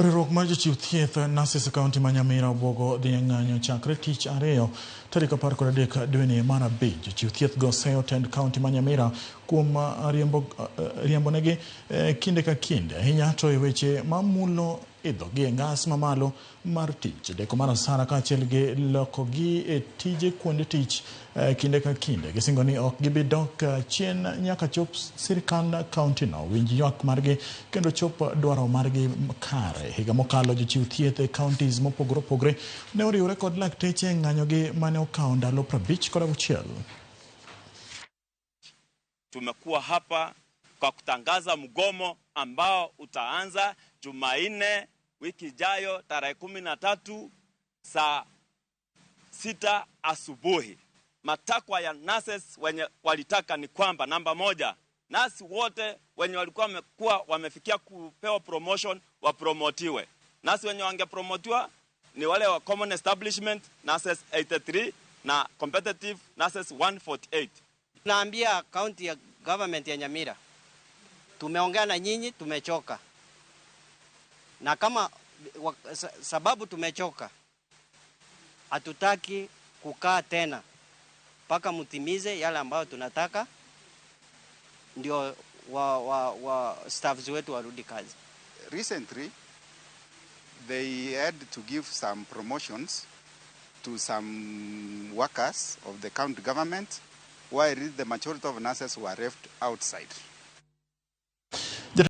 Riwruok mar jochiw thieth nurses e kaunti ma Nyamira obwogo dhi e ng'anyo chakre tich ariyo tarik 13 dweni mar abich. Jochiw thieth go seyo tend kaunti ma Nyamira kuom riembo, riembonegi kinde ka kinde ahinya to e weche mamulo idho gi e ngas mamalo mar tich, deko mar osara kaachiel gi lokogi e tije kuonde tich kinde ka kinde. Gisingo ni ok gibi dok chien nyaka chop sirkand kaunti no winj ywak margi kendo chop dwaro margi kare. Higa mokalo jochiw thieth e counties mopogore opogore ne oriwore kod lakteche e ng'anyogi mane okawo ndalo 56. Tumekuwa hapa kwa kutangaza mgomo ambao utaanza Jumanne wiki ijayo tarehe 13 saa 6 asubuhi. Matakwa ya nurses wenye walitaka ni kwamba namba moja, nasi wote wenye walikuwa wamekuwa wamefikia kupewa promotion wapromotiwe. Nasi wenye wangepromotiwa ni wale wa common establishment nurses 83 na competitive nurses 148. Tunaambia county ya government ya Nyamira, tumeongea na nyinyi, tumechoka. Na kama sababu tumechoka, hatutaki kukaa tena mpaka mtimize yale ambayo tunataka, ndio wa staffs wetu warudi kazi. Recently, they had to give some promotions to some workers of the county government, while the majority of nurses were left outside.